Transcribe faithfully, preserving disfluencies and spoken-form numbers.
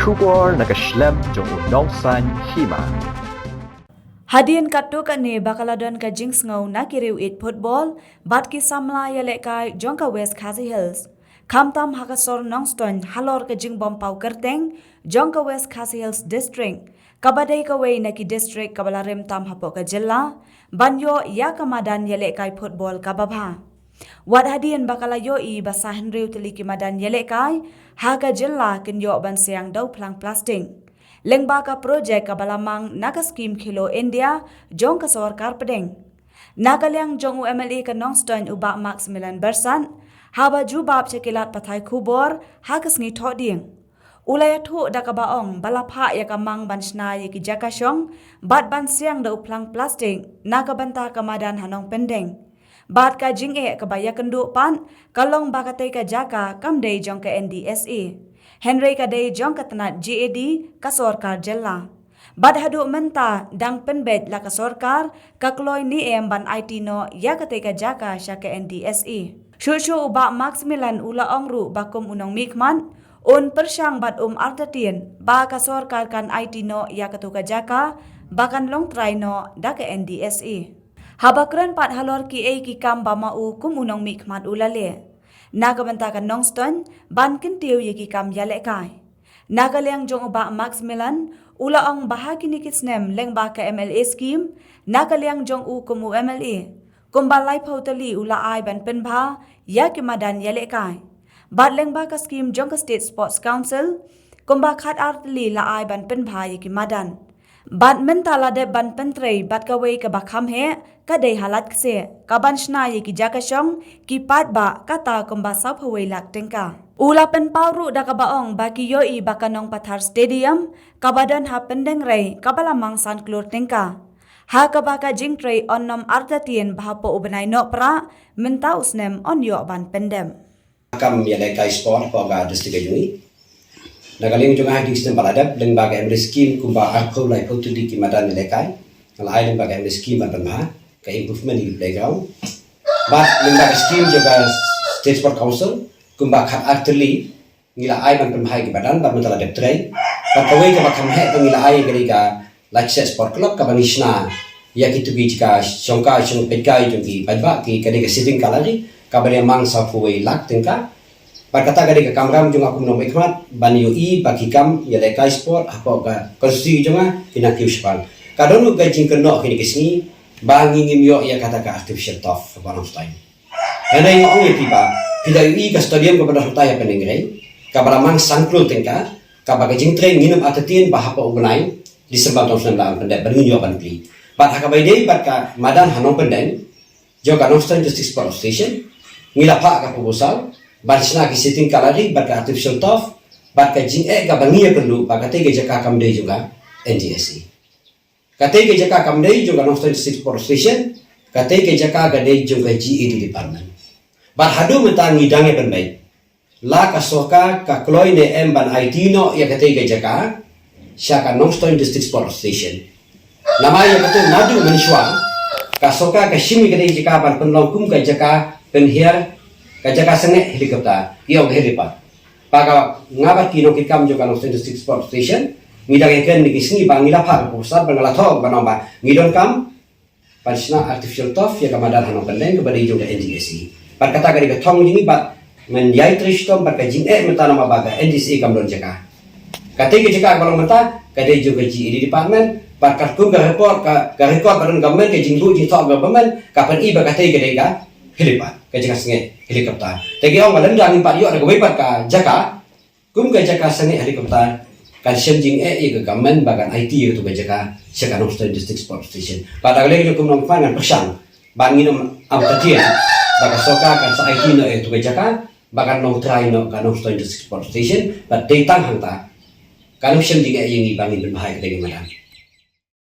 Khubor na ka shlem jong u Nongsaiñ Hima. Hadien katto katne ba ka la don ka jingsngew na ki riew ïeit football bad ki samla ïalehkai jong ka West Khasi Hills, khamtam ha ka sor Nongstoiñ halor ka jingbym paw kyrteng jong ka West Khasi Hills District, kaba dei kawei na ki district kaba la rim tam hapoh ka jylla ban ïoh ïa ka madan ïalehkai football kaba bha. Wat hadien ba ka la ïohi ba sa hynriew tylli ki madan ïalehkai ha ka jylla kin ïoh ban siang da u phlang plastik lyngba ka projek kaba la mang na ka skim Khelo India jong ka sorkar pdeng. Na ka liang jong u M L A ka Nongstoiñ u Bah Maximilan Bersat, haba jubab sha ki lad pathai khubor ha ka sngi Thohdieng, u la ïathuh da kaba ong ba la phah ïa ka mang ban shna ïa ki jaka shong bad ban siang da u phlang plastik na ka bynta ka madan ha Nongpyndeng. Bad ka jingeh kaba ïakynduh pat ka long ba katei ka jaka kam dei jong ka N D S A, hynrei ka dei jong ka tnat G A D ka sorkar jylla. Bad haduh mynta dang pynbeit la ka sorkar ka kloi ne em ban aiti noh ïa katei ka jaka sha ka N D S A. Shuh shuh u Bah Maximilan u la ong ruh ba kum u nongmihkhmat, un pyrshang bad um artatien ba ka sorkar kan aiti noh ïa katu ka jaka ba kan long trai noh da ka N D S A. Haba kren pat halor kiei ki kam ba ma u kum u nongmihkhmat u la leh na ka bynta ka Nongstoiñ ban kyntiew ïa ki kam ïalehkai, na ka liang jong u Bah Maximilan u la ong ba ha kine ki snem lyngba ka M L A skim, na ka liang jong u kum u M L A, kumba laiphew tylli u la ai ban pynbha ïa ki madan ïalehkai. Bad lyngba ka skim jong ka State Sports Council, kumba khatar tylli la ai ban pynbha ïa ki madan. Bad mynta la dep ban pyntrei bad kawei kaba kham heh ka dei ha Laitkaseh, kaban shna ïa ki jaka shong ki paidbah kata kumba sawphew wei lak tyngka. U la pynpaw ruh da kaba ong ba ki ïohi ba ka Nongpathar Stadium kaba don ha Pyndengrei kaba la mang san klur tyngka, ha kaba ka jingtrei yn ym artatien ba hapoh u bnai Nohprah mynta u snem yn ïoh ban pyndep. Kam ïalehkai sport hapoh ka district ka jong ngi. Na ka liang jong nga ha ki snem ba la dep, lyngba ka M L A skim kumba arphew laiphew tylli ki madan ïalehkai nga la ai lyngba ka M L A skim ban pynbha ka improvement ïa ki playground. Bad lyngba ka skim jong ka State Sport Council kumba khatar tylli ngi la ai ban pynbha ïa ki madan bad mynta la dep trei. Bad kawei kaba kham heh ba ngi la ai ka dei ka Laitkaseh Sport Club kaba ngi shna ïa kitu ki jaka shongkai shongpeitkai jong ki paidbah, ki ka dei ka sitting gallery kaba dei mang sawphew wei lak tyngka. Bad kata ka dei ka kamram jong nga kum u nongmihkhmat ban ïohi ba ki kam ïalehkai sport hapoh ka constituency jong nga ki nang kiew shaphang. Ka don ruh ka jingkynnoh kine ki sngi ba ngi ngim ïoh ïa kata ka artificial turf hapoh Nongstoiñ. Hynrei nga ong ïa phi ba phi da ïohi ka stadium kaba don hangtai ha Pyndengrei kaba la mang san klur tyngka, kaba ka jingtrei ngin ym artatien ba hapoh u bnai December tang snem la pyndep ban ngin ïoh ban plie. Bad ha kaba ïadei bad ka madan ha Nongpyndeng jong ka Nongstoiñ District Sport Association, ngi la phah ka proposal ban shna ki sitting gallery bad ka artificial turf, bad ka jingeh kaba ngi ïakynduh ba katei ka jaka kam dei jong ka N D S A. Katei ka jaka kam dei jong ka Nongstoiñ District Sport Association, katei ka jaka ka dei jong ka G A D department. Bad haduh mynta ngi dang ïa pynbeit, la ka sorkar ka kloi ne em ban aiti noh ïa katei ka jaka sha ka Nongstoiñ District Sport Association. Namar ïa kata naduh mynshuwa ka sorkar ka shim ïa katei ka jaka ban pynlong kum ka jaka pynhiar, ka jaka sangeh helicopter, ki ong ka helipad. Ba ka, nga bad ki nongkitkam jong ka Nongstoiñ District Sport Association ngi dang ïakren ha kine ki sngi ba ngi la phah ka proposal ba nga la thoh ba nang ba ngi donkam ban shna artificial turf ïa ka madan ha Nongpyndeng kaba dei jong ka N D S A. Bad kata ka dei ka thong jong ngi bad ngan ïai trei shitom bad ka jingeh mynta namar ba ka N D S A kam don jaka. Katei ka jaka kaba long mynta ka dei jong ka G A D department, bad katkum ka report ka, ka record ba don government, ka jingbuh jingthoh government ka pyni ba katei ka dei ka helipad, ka jaka sangeh helicopter. Te ki ong ba lada ngim pat ïoh da kawei pat ka jaka kum ka jaka sangeh helicopter, kan shem jingeh ïa ka government ba kan aiti ïa katu ka jaka sha ka Nongstoiñ District Sport Association. Bad da ka liang jong kum u nongpynïaid ngan pyrshang ba ngin ym artatien ba ka sorkar kan sa aiti noh ïa katu ka jaka ba kan long trai noh ka Nongstoiñ District Sport Association, bad dei tang hangta kan ym shem jingeh ïa ngi ba ngin pynbha ïa katei ka madan.